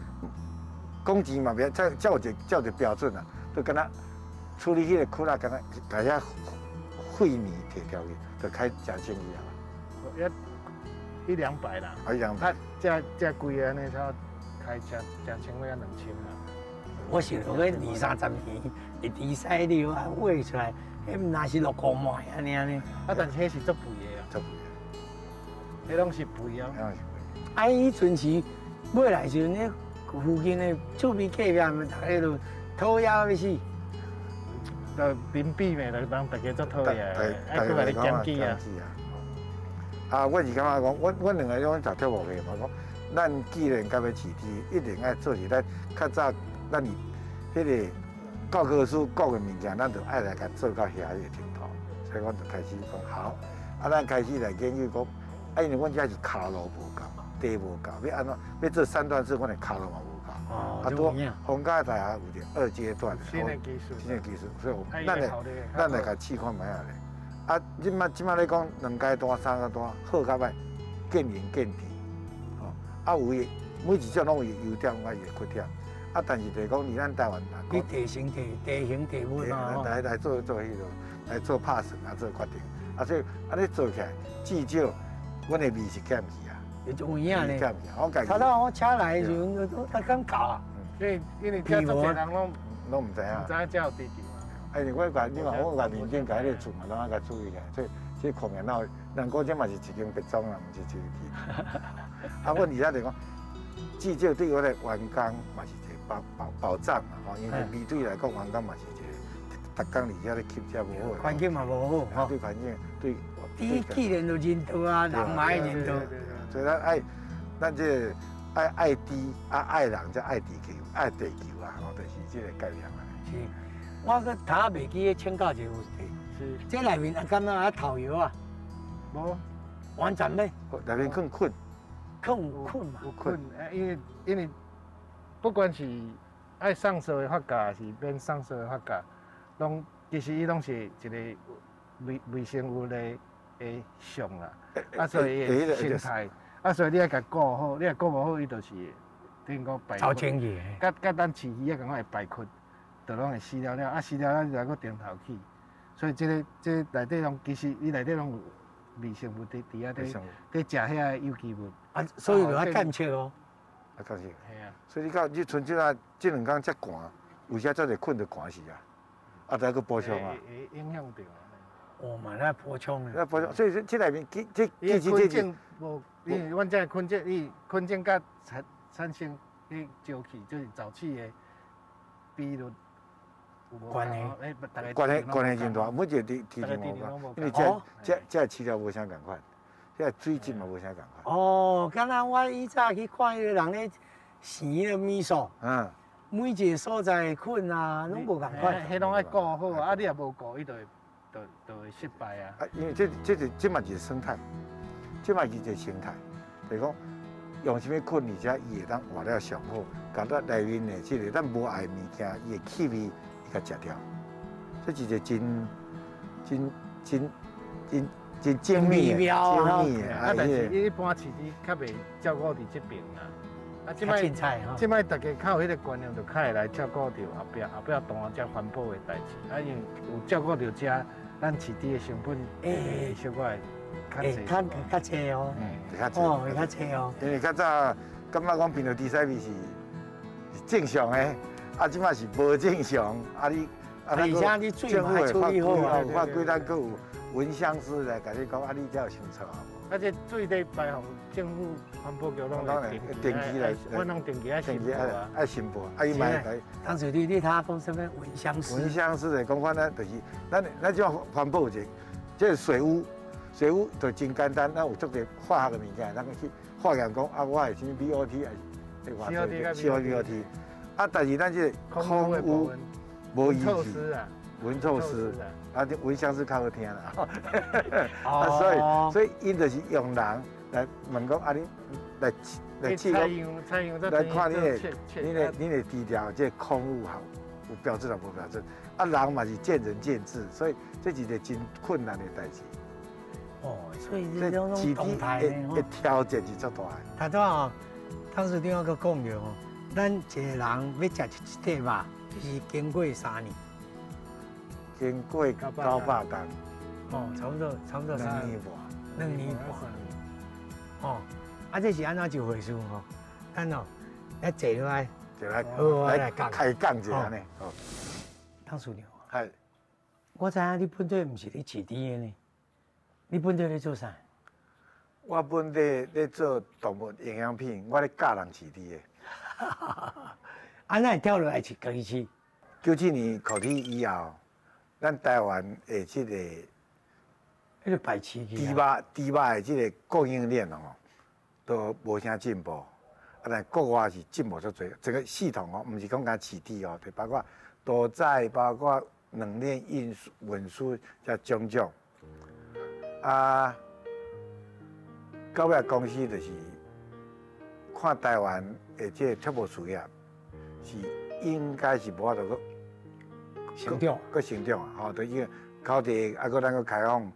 講錢嘛，袂才才有一個才有一個標準啊，就敢若處理彼個窟仔，敢若共遐廢泥提掉去，就開誠清氣啊。一兩百啦。啊，一兩百。啊，這這貴按呢，才開誠誠清要2000啦。我想著彼二三十年，會滴屎尿啊，畫出來，彼毋若是落雨糜按呢呢。啊，但是彼是足肥的啊。足肥的。彼攏是肥啊。彼攏是肥。啊，彼陣時買來時陣，彼附近的厝邊隔壁，逐家都討厭欲死。就鄰避嘛，就人逐家足討厭，愛閣共你檢舉啊。啊，我是感覺講，阮兩個攏食跳舞的嘛，講咱既然共欲飼豬，一定愛做是咱較早咱佇彼個教科書講的物件，咱就愛來共做到遐個程度。所以阮就開始講好，啊，咱開始來研究講，啊，因為阮遮是跤路無夠，地無夠，欲按怎欲做三段式，阮的跤路嘛無夠。哦，啊，拄逢甲大學有一個二階段新的技術，新的技術，所以咱來共試看覓仔咧。啊，這擺咧講兩階段、三階段，好佮歹，見仁見智，吼。啊，有伊每一種攏有伊優點，佮伊的缺點。啊，但是就是講，佇咱台灣，你地形地地形地物嘛，來做做彼落，來做拍算啊，做決定。啊，所以按呢做起來，至少阮的味是減去啊。有影咧。減去，我家己。頭拄我車來的時陣，都啊敢夠啊。因為遮足濟人攏攏毋知影，毋知影遮有豬場啊。哎，我共你看，我共面頂共彼個厝嘛，攏愛共注意起來。所以這狂人鬧，人講這嘛是一間別莊啦，毋是一間店。啊，阮而家就講，至少對我的員工嘛是一個保障嘛，吼，因為面對來講，員工嘛是一個，逐工佇遐咧吸這無好。環境嘛無好，吼。對環境對。你既然就認道啊，人嘛愛認道。所以咱愛，咱這個愛愛豬啊，愛人才愛地球，愛地球啊，吼，就是這個概念啊。是。我閣頭仔袂記咧請教一個問題，是這內面啊，敢若啊頭藥啊？無，完全咧。內面囥菌，囥有菌嘛？有菌，因為不管是愛送素的發酵，是免送素的發酵，攏其實伊攏是一個微生物的相啦。啊，所以伊的生態，啊，所以你愛共顧好，你若顧無好，伊就是等於講排。走清氣。佮咱飼魚仔仝款會排骨。就攏會死了了，啊死了了，就閣重頭起，所以這個內底攏其實伊內底攏有微生物佇遐佇佇食遐个有機物，啊，所以就愛監測哦。啊，確實。係啊。所以你看，你春這啊，這兩工遮寒，有時遮濟困就寒死啊，啊，再閣補充啊。會影響著。哦嘛，咱補充。咱補充，所以這內面這其實這菌無，因為阮這菌種，伊菌種佮產生。去招去，就是早鼠的比率有无关系欸，逐个关系真大，每一个猪猪场无仝，因为这饲料无啥仝款，这水质嘛无啥仝款。哦，敢若我以早去看彼个人咧生彼个米素，每一个所在的菌啊，攏無仝款。彼攏愛顧好啊，你若無顧，伊就會就會失敗啊。啊，因為這嘛是生態，這嘛是一個生態，就是講用啥物菌，而且伊會當活了上好，共咱內面的這個咱無愛的物件，伊的氣味伊共食掉，這是一個真真真真真精密的，精密的。啊，但是一般飼豬較袂照顧佇這爿啦。啊，這擺這擺大家較有彼個觀念，就較會來照顧著後壁後壁當遮環保的代誌。啊，因為有照顧著遮，咱飼豬的成本會小可會較濟。較較濟哦。嗯，較濟。哦，會較濟哦。因為較早感覺講病毒豬屎味是正常的，啊，這擺是無正常。啊，你啊，而且你水嘛愛處理好啊。有法規，咱閣有聞香師來共你講，啊，你這有傷錯啊。啊，這水咧排放，政府環保局攏會定期來，阮攏定期愛申報啊，愛申報，啊，伊嘛會來。當時你聽講啥物聞香師？聞香師來講，反正就是咱這環保有一個，這個水污，水污就真簡單，咱有足濟化學的物件，咱去化驗講啊，我的啥物 BOT 還是 COD，COD，啊，但是咱這個空污無依據。聞臭師，啊，這聞香師較好聽啦。啊，所以𪜶就是用人來問講啊，你來來試講，來看你的豬條這個空污好有標準抑無標準？啊，人嘛是見仁見智，所以這是一個真困難的代誌。哦，所以這種動態的挑戰是足大的。頭拄仔當時頂我閣講著吼，咱一個人欲食一塊肉，就是經過3年。經過900工，哦，差不多，差不多2年半，2年半。哦，啊，這是按怎一回事吼？咱哦，來坐落來，坐來，來開講一下呢。哦，董事長，係，我知影你本底毋是咧飼豬的呢，你本底咧做啥？我本底咧做動物營養品，我咧教人飼豬的。啊，哪會跳落來飼家己飼？97年課題以後，咱台灣的這個，彼個排斥豬肉的這個供應鏈哦，都無啥進步。啊，但國外是進步足濟，這個系統哦，毋是講干飼豬哦，就包括屠宰，包括冷鏈運輸、運輸這種種。啊，到尾公司就是看台灣的這個畜牧事業是應該是無法度閣成長，閣成長啊！吼，就因為口地啊，閣咱閣開放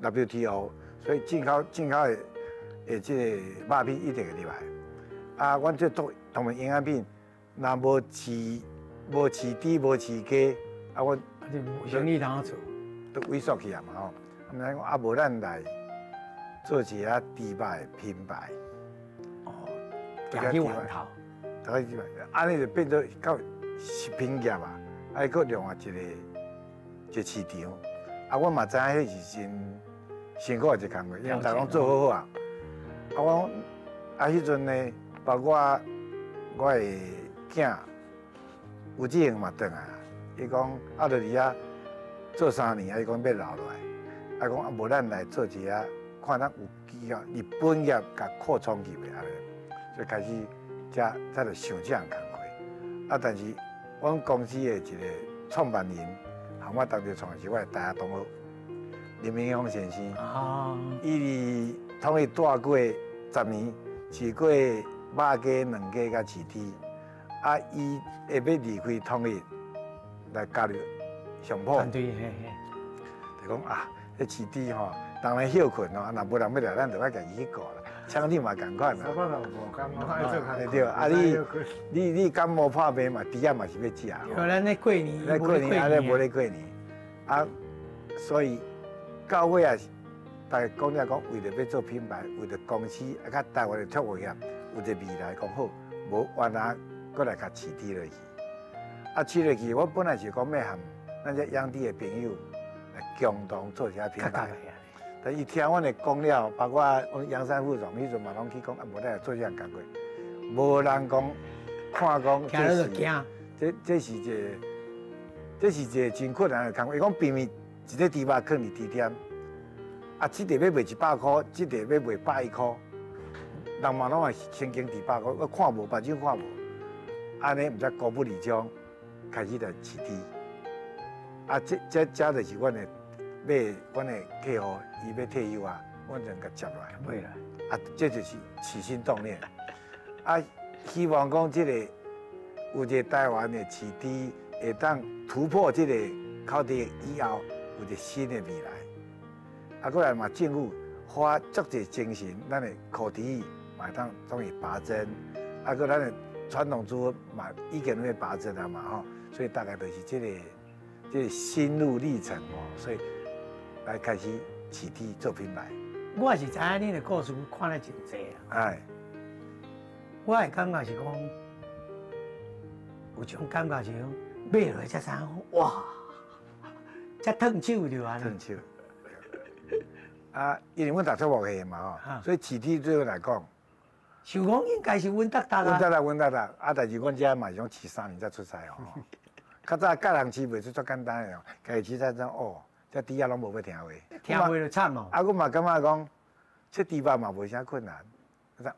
WTO，所以進口的這個肉品一定會入來。啊，阮這動物營養品，若無飼豬無飼雞，啊，阮生意通做，都萎縮去啊嘛吼。啊，咱講啊，無咱來做一個豬肉的品牌。哦，行去源頭，行去源頭，按呢就變做到食品業啊。啊，閣另外一個市場，啊，我嘛知影彼是真辛苦的一個工課，因為逐家攏做好好啊。啊，我啊，彼陣呢，包括我的囝吳志榮嘛轉來，伊講啊，就佇遐做3年，啊，伊講欲留落來，啊，講啊，無咱來做一下，看咱有機會日本業共擴充去袂按呢，所以開始才來想這項工課。啊，但是阮公司的一個創辦人，和我當初創的是我的大學同學林明峰先生。哦。伊佇統一蹛過10年，飼過肉雞、卵雞佮飼豬。啊，伊會欲離開統一來加入上普。團隊，嘿嘿。就講啊，彼飼豬吼，逐日歇睏吼，若無人欲來，咱就愛家己去顧啦。像你嘛仝款啦。對，啊你感冒破病嘛，豬仔嘛是欲食。對，咱咧過年，咧過年，啊咧無咧過年，啊，所以到尾啊，逐家講了講，為著欲做品牌，為著公司啊，佮台灣的畜牧業有一個未來，講好，無原來閣來共飼豬落去。啊，飼落去，我本來是講欲和咱這養豬的朋友來共同做一下品牌。但伊聽阮的講了，包括阮楊山副總彼陣嘛攏去講，啊，無咱來做這項工課，無人講看講，聽了就驚。這是一個真困難的工作。伊講明明一個豬肉囥佇豬店，啊，這個欲賣100箍，這個欲賣110箍，人嘛攏會先經佇百箍，我看無，目睭看無，按呢毋才孤不離場，開始來飼豬。啊，這就是阮的買阮的客戶，伊欲退休啊，阮就共接落來。買來。啊，這就是起心動念。啊，希望講這個有一個台灣的飼豬會當突破這個口蹄疫以後，有一個新的未來。啊，過來嘛，政府花足濟精神，咱的口蹄疫嘛會當終於拔針，啊，閣咱的傳統豬嘛已經咧拔針啊嘛吼，所以大概就是這個心路歷程哦，所以來開始飼豬做品牌。我也是知影恁的故事看了真濟啦。我的感覺是講，有種感覺是講買落來才知影，哇，才燙手著按呢。燙手。啊，因為阮讀出木系嘛吼，所以飼豬對我來講，想講應該是穩當當啊。穩當當，穩當當。啊，但是阮遮嘛是講飼3年才出世哦。較早教人飼袂出足簡單的哦，家己飼才知哦，這豬仔攏無欲聽話。聽話就慘哦。啊，阮嘛感覺講，切豬肉嘛無啥困難。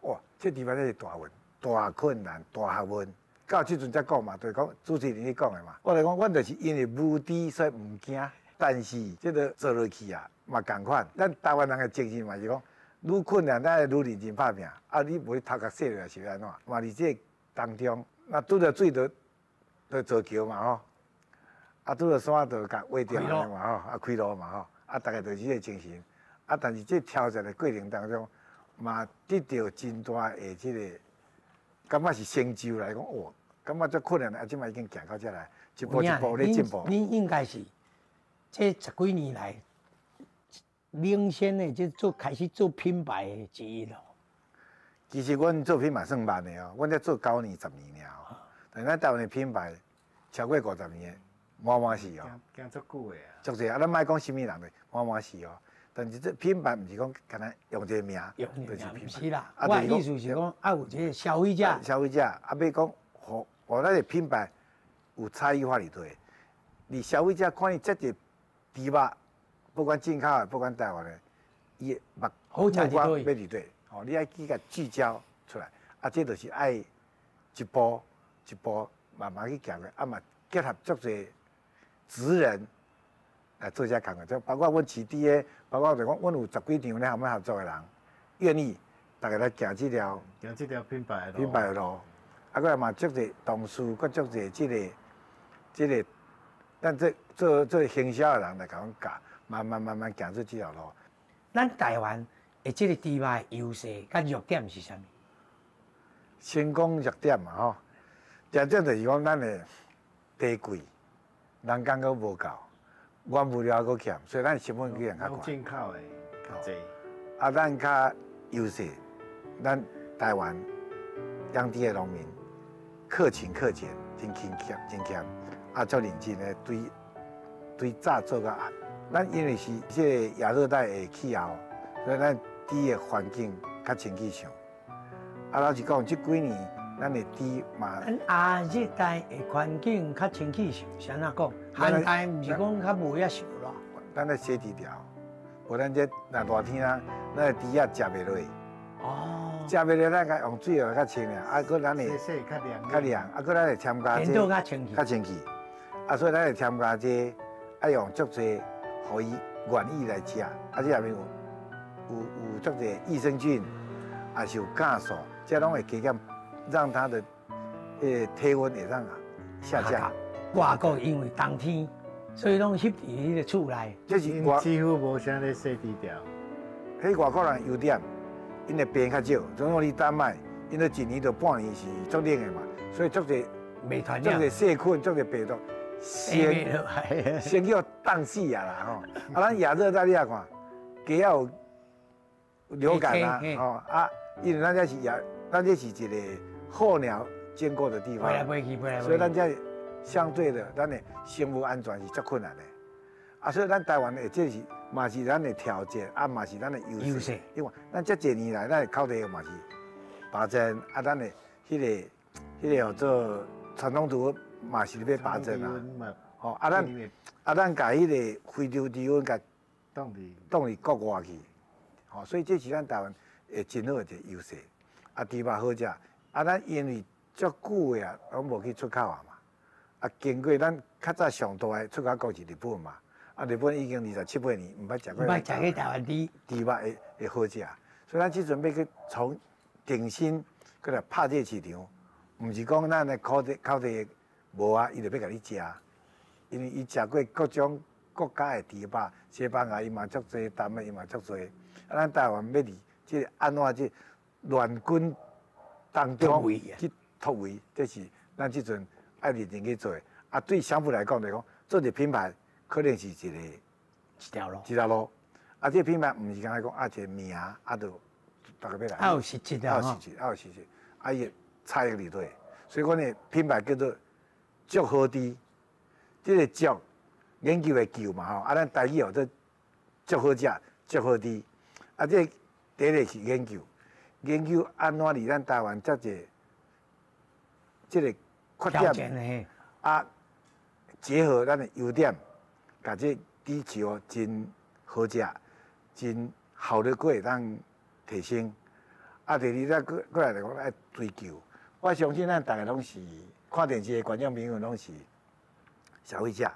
哇，切豬肉這是大問，大困難，大學問。到這陣才講嘛，就是講主持人咧講的嘛。我來講，阮就是因為無知，所以毋驚。但是這個做落去啊，嘛仝款。咱台灣人的精神嘛是講，愈困難，咱愈認真拍拚。啊，你無你頭殼洗落來是欲按怎？嘛佇這個當中，那拄著水就造橋嘛吼，啊拄著山就共挖掉嘛吼，啊開路嘛吼，啊大概就是這個精神。啊，但是這挑戰的過程當中，嘛得到真大的這個，感覺是成就來講，哦，感覺足困難，啊，這擺已經行到這來，一步一步咧進步。你應該是這十幾年來領先的，這做開始做品牌的之一咯。其實阮做品牌算慢的哦，阮才做9年10年爾。但咱台灣的品牌超過50年的，滿滿是哦。行足久的啊。足濟啊！咱莫講啥物人的，滿滿是哦。但是這品牌毋是講干焦用一個名，就是品牌。是啦，我的意思是講，啊有這個消費者。消費者啊，欲講，予予咱的品牌有差異化佇佗。你消費者看你這個豬肉，不管進口的，不管台灣的，伊的目目光欲佇佗？哦，你愛去共聚焦出來，啊，這就是愛一步一步慢慢去行的，啊嘛結合足濟職人來做這工作，就包括阮飼豬的，包括就講，阮有十幾場咧和阮合作的人，願意逐家來行這條行這條品牌的路。品牌的路，啊，閣來嘛足濟同事，閣足濟這個，咱這做做行銷的人來共阮教，慢慢慢慢行出這條路。咱台灣的這個豬肉的優勢佮弱點是啥物？先講弱點嘛吼，弱點就是講咱的地貴，人工閣無夠，原物料閣欠，所以咱成本去較懸。進口的較濟。啊，咱較優勢，咱台灣養豬的農民，克勤克儉，真勤儉，真儉，啊，足認真的，對早做到暗。咱因為是這個亞熱帶的氣候，所以咱豬的環境較清氣上。啊，老實講，這幾年咱的豬嘛，咱亞熱帶的環境較清氣上，是按怎講？寒帶毋是講較無遐受熱。咱咧洗豬條，無咱這若熱天啊，咱的豬仔食袂落。食袂落，咱共用水予較清爾，啊，閣咱會洗較涼，較涼，啊，閣咱會添加這較清氣，較清氣。啊，所以咱會添加這個，愛用足濟，予伊願意來食。啊，這內面有足濟益生菌，也是有酵素，這攏會加減，讓它的體溫會當下降。外國因為冬天，所以攏翕佇彼個厝內。這是幾乎無啥咧洗豬條。彼外國人優點，𪜶的病較少，像講你丹麥，𪜶都一年到半年是足冷的嘛，所以足濟袂足濟細菌、足濟病毒，先叫凍死啊啦吼！啊，咱亞熱帶你也看，雞仔有流感啊，吼啊，因為咱這是亞，咱這是一個候鳥經過的地方，所以咱這相對的，咱的生物安全是足困難的。啊，所以咱台灣的這是嘛是咱的挑戰，啊嘛是咱的優勢。因為咱這濟年來，咱的口蹄疫嘛是拔針，啊，咱的彼個彼个叫做传统猪嘛是咧拔针啊。吼，啊咱共彼个非洲猪瘟共挡伫挡伫国外去，吼，所以这是咱台湾会真好的一个优势。啊，猪肉好食，啊，咱因为足久的啊，攏無去出口啊嘛。啊，經過咱較早上大的出口國是日本嘛，啊，日本已經二十七八年毋捌食過。毋捌食過台灣豬。豬肉會會好食，所以咱這陣欲去從重新閣來拍這個市場，毋是講咱的口袋口袋無啊，伊就欲共你食，因為伊食過各種國家的豬肉，西班牙伊嘛足濟，丹麥伊嘛足濟，啊，咱台灣欲佇這個按怎這亂軍當中去突圍，這是咱這陣愛認真去做的。啊，對商鋪來講來講，做一個品牌可能是一個一條路，一條路。啊，這個品牌毋是干焦講啊一個名，啊就逐家欲來。啊有實質啊，有實質，啊有實質，啊伊差異佇佗。所以阮的品牌叫做足好豬，這個足研究的究嘛吼，啊咱台語叫做足好食，足好豬。啊，這個第一個是研究，研究按怎佇咱台灣遮濟這個缺點，啊，結合咱的優點，共這豬飼真好食，真效率閣會當提升。啊，第二，咱閣閣來來講愛追求。我相信咱逐家攏是看電視的觀眾朋友攏是消費者，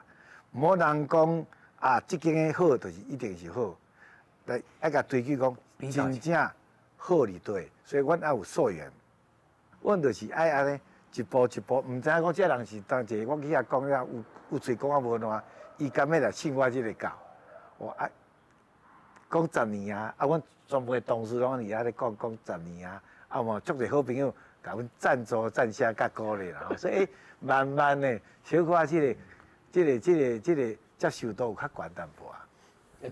無人講啊，這間的好就是一定是好，來愛共追求講真正好佇佗，所以阮愛有溯源，阮就是愛按呢一步一步，毋知影講這人是當一個，我去遐講了有有喙講啊無爛，伊敢欲來信我這個教？我啊講十年啊，啊，阮全部的同事攏佇遐咧講講十年啊，啊嘛足濟好朋友共阮贊助贊聲佮鼓勵啦，所以慢慢的小可這個、這個、這個、這個接受度有較懸淡薄啊。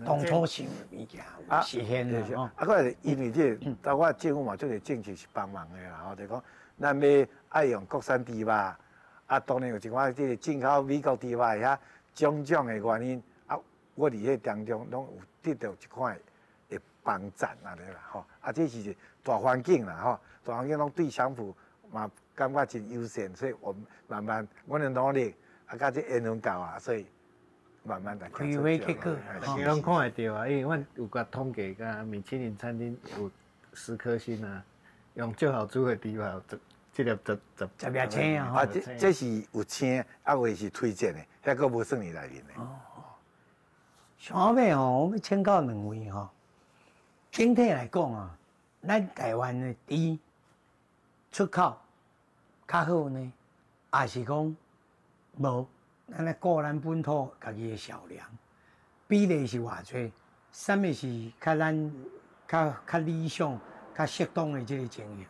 當初想的物件有實現啦。啊，閣來因為這個，包括政府嘛，足濟政策是幫忙的啦，吼，就講咱欲愛用國產豬肉，啊，當然有一寡這個進口美國豬肉遐種種的原因，啊，我佇彼當中攏有得到一款的幫贊按呢啦，吼，啊，這是一個大環境啦，吼，大環境攏對商鋪嘛感覺真友善，所以我們慢慢阮的努力，啊，佮這緣分到啊，所以慢慢來。開花結果，大家攏看會著啊，因為阮有共統計，共米其林餐廳有10顆星啊，用足好煮的豬肉，這粒十十十粒星啊！啊，這這是有星，啊，有的是推薦的，遐閣無算佇內面的。哦，上尾吼，我欲請教兩位吼，整體來講啊，咱台灣的豬出口較好呢，抑是講無？咱來顧咱本土家己的銷量，比例是偌濟？啥物是較咱較較理想、較適當的這個情形？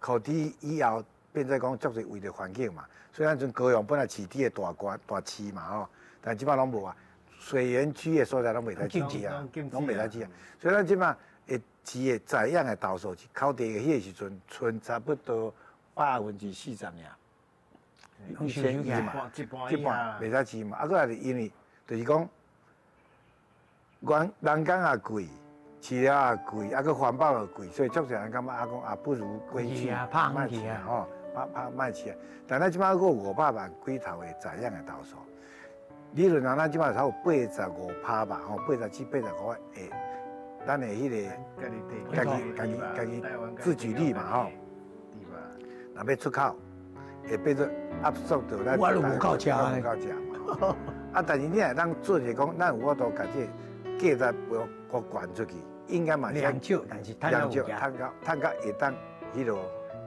扣豬以後變做講足濟為著環境嘛，所以咱陣高雄本來飼豬的大關大市嘛吼，但這擺攏無啊，水源區的所在攏袂使飼啊，攏袂使飼啊。所以咱這擺會飼的在養的頭數是口蹄疫彼個時陣，賰差不多40%爾。一千一嘛，一半袂使飼嘛。啊，閣來是因為就是講，人人工也貴，飼料也貴，啊，閣環保也貴，所以足濟人感覺啊講啊，不如歸去莫飼啊，吼，拍拍莫飼啊。但咱這擺閣有500萬幾頭的在養的頭數，理論上咱這擺才有85%吧，吼，80至85的，咱的彼個家己家己家己自給率嘛，吼。若欲出口，會變做壓縮到咱，我都無夠食，無夠食嘛。啊，但是你若當做者講，咱有法度共這個價值閣懸出去，應該嘛是量少，但是趁量少，趁到趁到會當彼落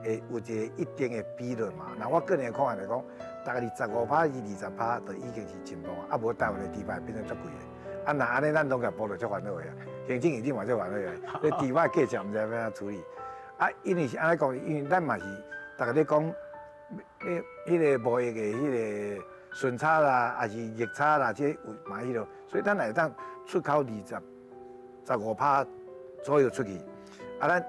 會有一個一定的比率嘛。那我個人看來講，大概25%至20%就已經是進步啊。啊，無台灣的豬肉變成足貴的。啊，若按呢，咱攏共補就足煩惱的啊。行政院長嘛足煩惱的，這豬肉價錢毋知欲按怎處理。啊，因為是按呢講，因為咱嘛是逐家咧講，彼個貿易的彼個順差啦，抑是逆差啦，這有嘛彼落，所以咱會當出口25%左右出去。啊，咱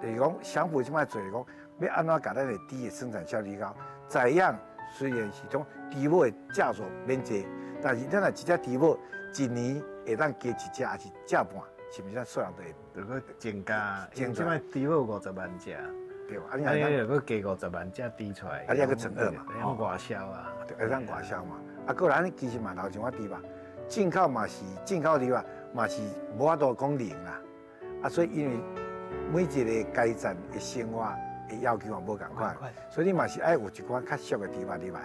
就是講，政府這擺做講，欲按怎共咱的豬的生產效率高？在養雖然是講豬母的隻數免濟，但是咱若一隻豬母一年會當加一隻，抑是隻半，是毋是咱數量就會就閣增加？增加。這擺豬母50萬隻，對，啊你啊你閣加50萬隻豬出來，啊你還閣乘二嘛，會當外銷啊，會當外銷嘛。啊，閣來咱其實嘛留像我豬肉，進口嘛是進口豬肉嘛是無法度講零啦。啊，所以因為每一個階層的生活的要求嘛無仝款，所以你嘛是愛有一寡較俗的豬肉入來，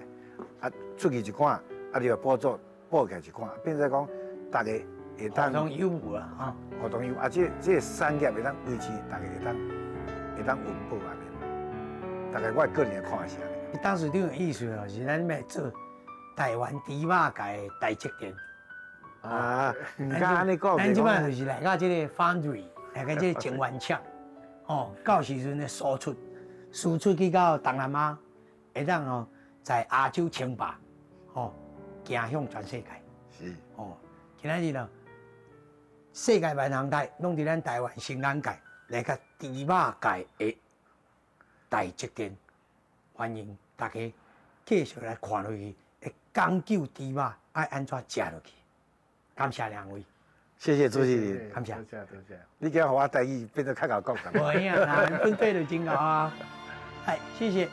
啊出去一寡，啊你又補助補起來一寡，變做講逐家會當互相有無啊，哈，互相有啊，這個產業會當維持，逐家會當穩步按呢。大概我個人的看法是按呢。當時這個意思哦，是咱欲做台灣豬肉界的台積電。啊，毋敢按呢講。咱這擺就是來到這個 foundry，來到這個晶圓廠，哦，到時陣的輸出，輸出去到東南亞，會當哦，在亞洲稱霸，哦，行向全世界。是。哦，今仔日呢，世界萬行台攏佇咱台灣新眼界來佮豬肉界的台積電，歡迎大家繼續來看落去，會講究豬肉愛按怎食落去。感謝兩位，謝謝主持人，感謝，多謝多謝。你今予我台語變做較𠢕講。無影啦，本底就真𠢕啊！來，謝謝。